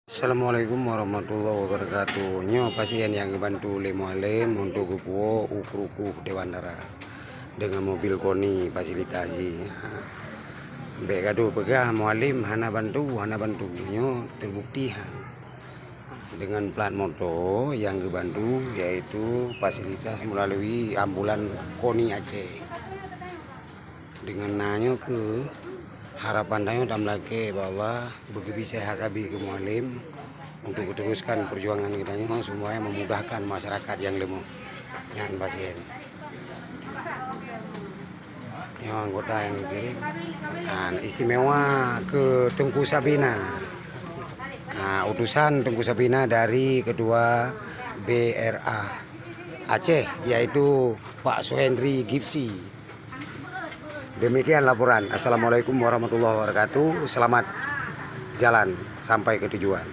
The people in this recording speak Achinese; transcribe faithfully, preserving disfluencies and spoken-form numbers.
Assalamualaikum warahmatullahi wabarakatuh. Nyoe pasien nyang geubantu lé Mualem untuk geupuwoe u Kruku Dewan Dara deungon mobil KONI fasilitasi. Bèk gadoh peugah Mualem hana bantu, hana bantu. Nyoe teubukti han. Deungon plat moto nyang geubantu, yaitu fasilitas meulalu ambulan KONI Aceh. Deungon na nyoe keuh, harapan tanyoe tameulakèe bak Allah, beugeubri seuhat sabe keu Mualem untuk geuteruskan peujuangan geutanyoe, supaya memudahkan masyarakat nyang leumoh nyan pasien. Nyoe anggota nyang geukirim. Nah, istimewa keu Teungku Sabina. Nah, utusan Teungku Sabina dari Ketua B R A Aceh, yaitu Pak Suhendri Gipsy. Demikian laporan. Assalamualaikum warahmatullahi wabarakatuh. Selamat jalan sampai ke tujuan.